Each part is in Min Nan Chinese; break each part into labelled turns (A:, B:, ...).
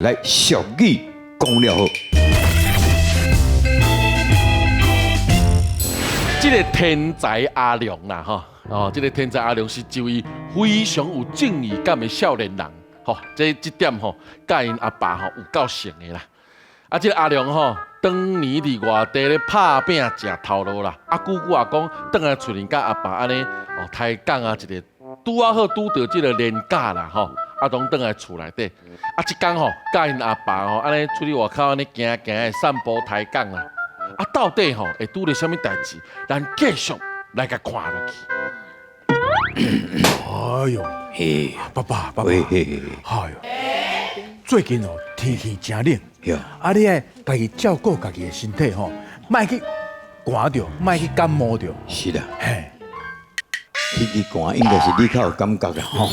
A: 來，俗語講了好。
B: 這个天才阿良啦，吼，哦，這个天才阿良是一位非常有正義感的少年人，吼，這這點吼，佮𪜶阿爸吼有夠像的啦。啊，這个阿良吼，當年佇外地咧拍拚食頭路啦，啊，久久也講轉來厝裡佮阿爸按呢，哦，抬槓啊，一个拄仔好拄著這个年假啦，吼。啊，攏轉來厝內底，啊，這工吼，佮𪜶阿爸吼，按呢出去外口按呢行行的散步抬槓啦。啊，到底吼會拄著啥物代誌？咱繼續來共看落去。
C: 哎喲，
A: 嘿，
C: 爸爸，爸爸，
A: 喂嘿嘿，
C: 哎喲，最近哦天氣誠冷，啊，你愛家己照顧家己的身體吼，莫去寒著，莫去感冒著。
A: 是啦。
C: 嘿。
A: 天氣寒應該是你較有感覺啦，吼！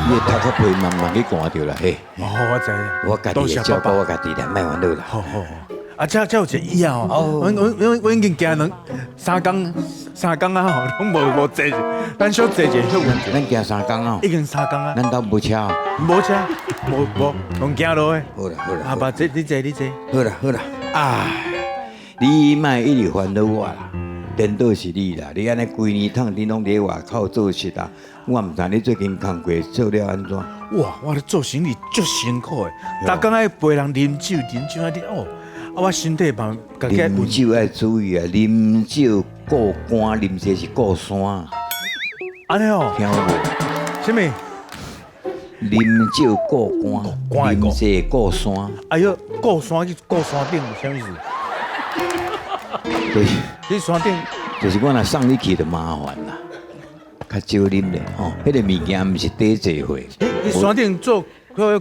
A: 你的頭殼皮慢慢去寒著啦，嘿。
C: 哦，我知。
A: 我家己會照顧我家己啦，莫煩惱啦。
C: 好好好。啊，這這有一個椅仔吼，我已經行兩三工三工啊吼，攏無無坐，咱小坐者歇困者。
A: 咱行三工啊？
C: 已經三工啊。
A: 咱兜無車？
C: 無車，無無，攏行路的。
A: 好啦好啦。
C: 阿爸，坐你坐你坐。
A: 好啦好啦，啊，你莫一直煩惱我啦。顛倒是你啦！你按呢規年趁錢攏佇外口做事啊，我毋知你最近工課做了按怎？
C: 哇！我咧做生意足辛苦的，逐工愛陪人啉酒啉酒啊！你哦，啊我身體嘛，家己
A: 啉酒愛注意啊！啉酒顧肝，啉濟是顧山。
C: 按呢哦？
A: 聽有無？
C: 啥物？
A: 啉酒顧肝，啉濟顧山。
C: 哎喲，顧山去顧山頂有啥物事？
A: 就是，
C: 你山頂，
A: 就是我若送你去就麻煩啦，較少啉咧吼。彼个物件毋是短坐會。
C: 你山頂做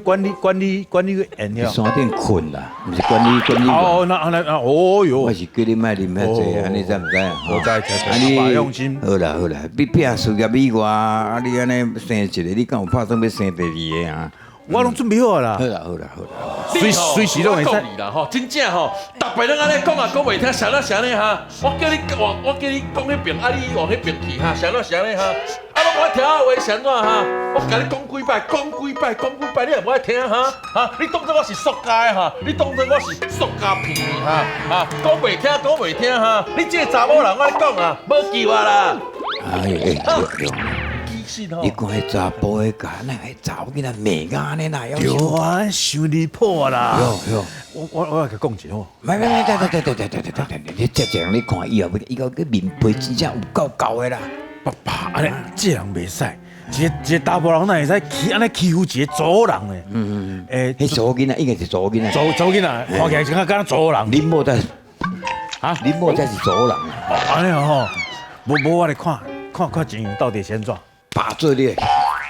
C: 管理管理管理員了。
A: 山頂睏啦，毋是管理管理員。
C: 哦，那那那，哦喲。
A: 我是叫你莫啉遐濟，按呢知毋知啊？
C: 我知知知。阿爸用心。
A: 好啦好啦，你拼事業以外，啊你按呢生一个，你敢有拍算欲生第二个啊？
C: 我攏準備好啦。
A: 好啦好啦好啦，
C: 隨隨時攏會使。
B: 啦吼，真正吼，逐擺攏按呢講啊，講袂聽，啥那啥呢哈？我叫你往，我叫你講彼邊，啊你往彼邊去哈，啥那啥呢哈？啊攏無愛聽我話，是按怎哈？我共你講幾擺，講幾擺，講幾擺，你也無愛聽哈？哈？你當作我是塑膠的哈？你當作我是塑膠片哈？哈？講袂聽，講袂聽哈？你這个查某人，我咧講啊，無救啊啦！
A: 哎哎，你看彼查埔彼個，那彼查某囡仔罵甲按呢啦，對
C: 啊，傷離譜啦！
A: 對對，
C: 我來共講一下吼。
A: 沒沒沒，對對對對對對對對，你這這樣你看伊後尾，伊個面皮真正有夠厚的啦。
C: 爸爸，按呢這人袂使，一个一个查埔人哪會使欺按呢欺負一個查某人呢？嗯嗯嗯。
A: 彼查某囡仔應該是查某囡仔。
C: 查某囡仔，看起來像敢若查某人。
A: 恁某才，啊？恁某才是查某人。
C: 按呢吼，無無我來看看看情形到底是按怎。
A: 爸做你，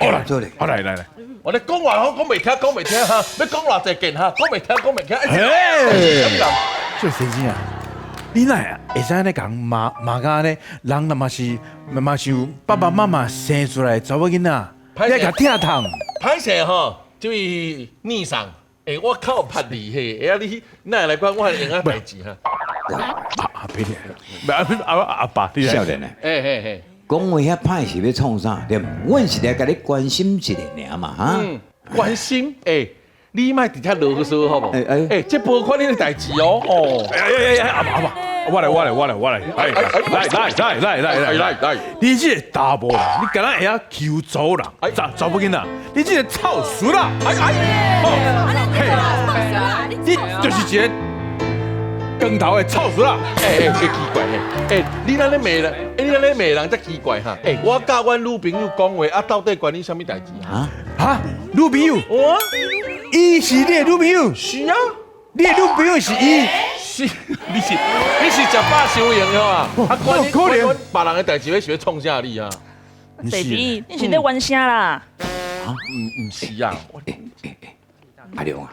C: 好來
A: 做你，
C: 好來來來，
B: 我咧講話好講袂聽，講袂聽哈，欲講偌濟遍哈，講袂聽，講袂聽。
C: 哎，這先生啊，你哪會使按呢共罵罵甲按呢？人若嘛是嘛是有爸爸媽媽生出來的查某囡仔，你愛共疼痛。
B: 歹勢吼，這位聶桑，欸，我較有魄力嘿，欸，啊你哪會來管我閒仔代誌哈？
C: 阿別你，阿阿爸，你
A: 少年的，
B: 欸嘿嘿。
A: 講話遐歹是欲創啥？對毋？阮是來共你關心一下爾嘛，哈？
B: 關心，欸，你莫佇遮囉嗦好無？欸欸，這無關你的代誌哦。哦。
C: 哎哎哎，阿爸阿爸，我來我來我來我來，來來來來來來
B: 來來，
C: 你這个查埔人，你敢若會曉欺負查某人，查查某囡仔，你這个臭俗啦！哎哎，嘿，你就是一个光頭的臭俗啦！
B: 欸欸，這奇怪嘿，欸，你按呢罵人，欸，你按呢罵人才奇怪哈！欸，我佮阮女朋友講話，啊，到底關你啥物代誌啊？
C: 哈？女朋友？
B: 我？
C: 伊是你的女朋友？
B: 是啊，
C: 你的女朋友是伊？
B: 是，你是你是食飽傷閒啊？啊，關你關阮別人的代誌，欲是欲創啥你啊
D: ？baby，你是咧冤聲啦？
B: 啊？毋毋是啊？
A: 欸欸欸，阿良啊！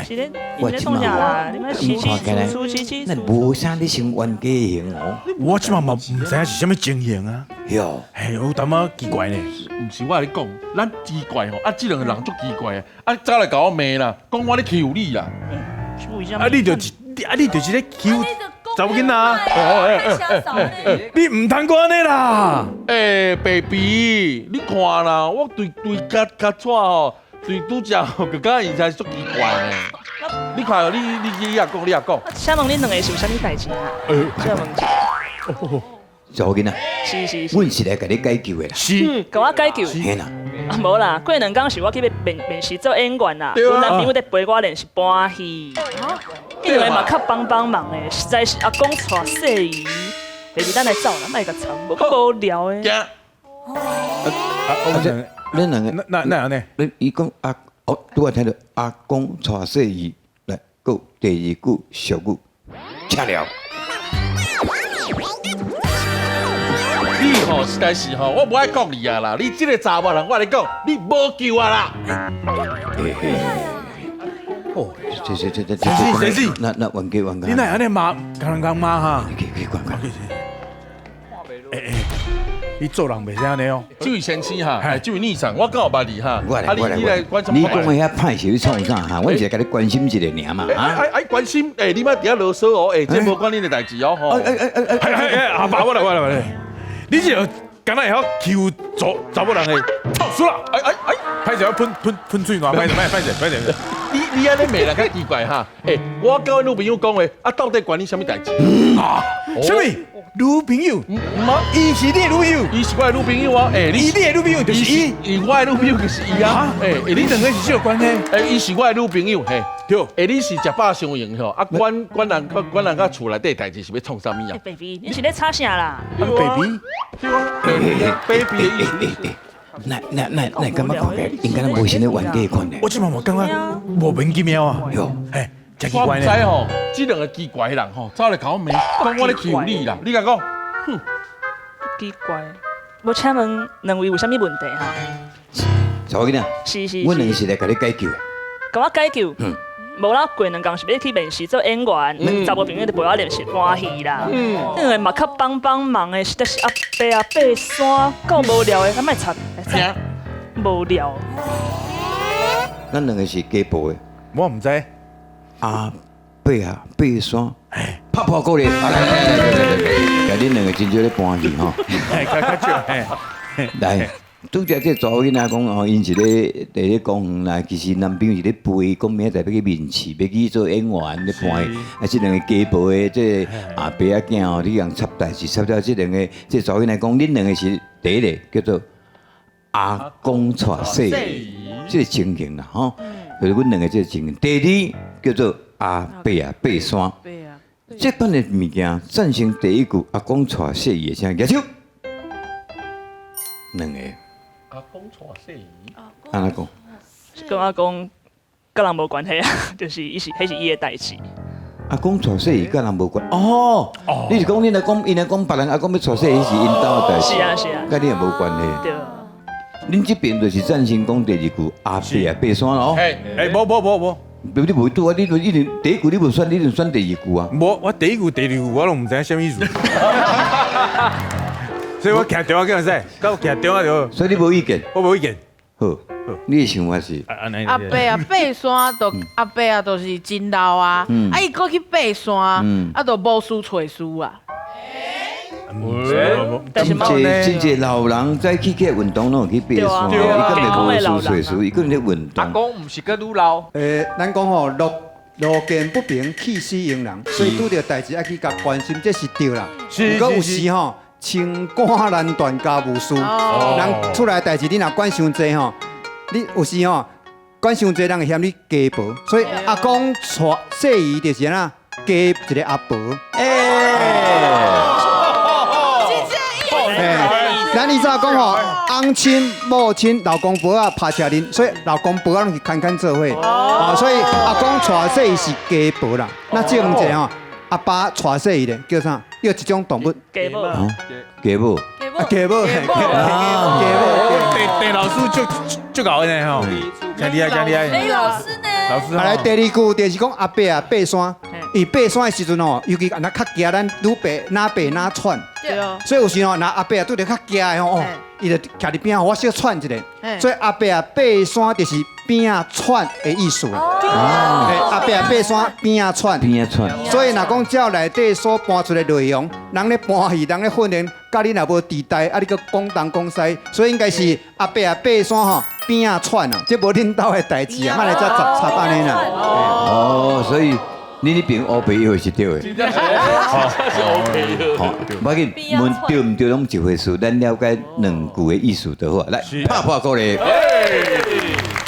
D: 是咧，你咧創啥啦？你們起起出起起。
A: 那無啥你先冤家型哦。
C: 我這馬嘛毋知影是啥物情形啊。
A: 喲，
C: 嘿，有淡薄奇怪呢。
B: 毋是我共你講，咱奇怪吼，啊，這兩個人足奇怪的，啊，走來共我罵啦，講我咧欺負你啦。
C: 啊，你就是啊，你就是咧欺負查某囡仔。你毋通閣按呢啦。
B: 欸，baby，你看啦，我對對腳腳掣吼。對拄則就感覺伊才足奇怪呢。你看，你也講，你也講。
D: 請問恁兩个是有啥物代誌啊？請問一下。
A: 查某囡仔，
D: 是是是。
A: 阮是來共你解救的啦。
C: 是。
D: 共我解救。
A: 嘿啦。
D: 啊，無啦，過兩工是我去欲面面試做演員啦，阮男朋友佇陪我練習搬戲，彼兩个嘛較幫幫忙的，實在是阿公娶細姨，baby 咱來走啦，莫共吵，無夠無聊的。
A: 啊，這恁兩個，
C: 那按呢？
A: 你伊講阿，哦，拄仔聽著阿公娶細姨，來，閣第二句俗語，請了。
B: 你吼實在是吼，我無愛講你啊啦！你這个查某人，我共你講，你無救啊啦！
A: 哦，這這這這這，
C: 先生，
A: 那冤家冤家，
C: 你哪按呢罵，共人共罵哈？
A: 去去看看。
C: 欸欸，你做人袂使按呢哦。
B: 這位先生哈，這位女士，我敢有捌你哈？
A: 我來我來我來。你講的遐歹是欲創啥哈？我是共你關心一下爾嘛。
B: 哎哎，關心，欸，你莫佇遐囉嗦哦，欸，這無關恁的代誌哦吼。
C: 哎哎哎哎哎，阿爸，我來我來我來。你這個敢若會曉欺負查某人的臭死啦！
B: 哎哎哎，
C: 歹勢，我噴噴噴喙瀾，歹勢歹勢歹勢。
B: 你按呢罵人較奇怪哈？欸，我佮阮女朋友講話，啊，到底關你啥物代誌？
C: 啊？啥物？女朋友？毋啊，伊是你的女朋友？
B: 伊是我的女朋友啊！欸，
C: 伊你的女朋友就是伊，
B: 伊我的女朋友就是伊啊！欸，
C: 你兩个是啥關係？
B: 欸，伊是我的女朋友，嘿。
C: 對。
B: 欸，你是食飽傷閒吼？啊，管管人管人佮厝內底代誌是欲創啥物啊
D: ？Baby，你是咧吵啥啦
C: ？Baby，
B: 對啊，baby 的意思。
A: 那那那那感覺看起來𪜶敢若無啥物冤家款呢？
C: 我這擺嘛感覺莫名其妙啊。
A: 喲，
C: 嘿，真奇怪呢。
B: 我毋知吼，這兩个奇怪的人吼，走來共我罵，講我咧欺負你啦。你共講，哼，
D: 奇怪，無請問兩位有啥物問題哈？
A: 查某囡仔，
D: 是是，
A: 阮兩个是來共你解救的。
D: 共我解救？
A: 嗯。
D: 無啦，過兩工是欲去面試做演員，查某朋友佇陪我練習搬戲啦。兩个嘛較幫幫忙的，實在是阿伯啊爬山，夠無聊的，咱莫插，無聊。
A: 咱兩个是家暴的。
C: 我毋知。
A: 阿伯啊爬山，拍破鼓勵，來來來來來來，恁兩个真少咧搬戲吼。
C: 較較少。
A: 來。拄才這查某囡仔講吼，𪜶是咧佇咧公園啦，其實男朋友是咧陪，講明仔載欲去面試，欲去做演員咧搬戲。啊，這兩个家暴的這阿伯仔囝吼，你共插代誌插了，這兩个這查某囡仔講，恁兩个是第一个叫做阿公娶細姨，這个情形啦吼，就是阮兩个這个情形。第二叫做阿伯啊爬山，這款的物件贊成第一句阿公娶細姨的，請舉手。兩个。
B: 阿公娶細姨，
A: 按怎講？
D: 是講阿公佮人無關係啊，就是伊是彼是伊的代誌。
A: 阿公娶細姨佮人無關哦。你是講你若講，𪜶若講別人阿公欲娶細姨是𪜶兜的代誌。
D: 是啊是啊。
A: 佮你也無關係。
D: 對。
A: 恁這邊就是贊成講第二句阿伯啊爬山咯。
C: 欸，無無無無。
A: 你無拄啊？你一定第一句你無選，你就選第二句啊？
C: 無，我第一句、第二句我攏毋知影啥物意思。所以我徛中間叫啥？我徛中間就。
A: 所以你無意見？
C: 我無意見。
A: 好，你的想法是？
E: 阿伯啊，爬山就阿伯啊，就是真老啊，啊，伊閣去爬山，啊，就無事揣事啊。
D: 但是
A: 真濟老人早起起來運動，攏有去爬山，伊根本無事揣事，伊閣咧運動。
F: 阿公毋是閣愈老。
G: 欸，咱講吼，路見不平，氣死用人，所以拄著代誌愛去共關心，這是對啦。毋過有時吼，清官難斷家務事，人厝內代誌你若管傷濟吼，你有時吼管傷濟，人會嫌你家暴，所以阿公娶細姨就是按怎加一个阿婆。咱以前講吼，翁親某親，老公婆仔拍車輪，所以老公婆仔攏是牽牽做伙。哦，所以阿公娶細姨是家婆啦。那這問一下吼，阿爸娶細姨咧叫啥？叫一種動物。
D: 家母。
A: 家母。
G: 家母。家母。
C: 鄭老師足足𠢕的呢吼，真厲害，真厲害。
H: 哎，老師呢？
C: 老師。
G: 啊，來第二句就是講阿伯啊爬山，伊爬山的時陣吼，尤其若較驚咱愈爬若爬若喘。
E: 對啊。
G: 所以有時吼，若阿伯啊拄著較驚的吼，哦，伊就徛佇邊仔，我小喘一下。所以阿伯啊爬山就是邊仔喘的意思啦。哦。阿伯啊爬山邊仔喘。
A: 邊仔喘。
G: 所以若講照內底所搬出的內容，人咧搬戲，人咧訓練，佮你若無佇台，啊你閣講東講西，所以應該是阿伯啊爬山吼，邊仔喘啊，這無恁兜的代誌啊，莫來遮雜插按呢啦。
A: 哦，所以你那邊烏白藥是對的。
B: 真正是，真正是 OK
A: 好，無要緊，問對毋對攏一回事，咱了解兩句的意思就好。來，拍破鼓勵。
B: 的。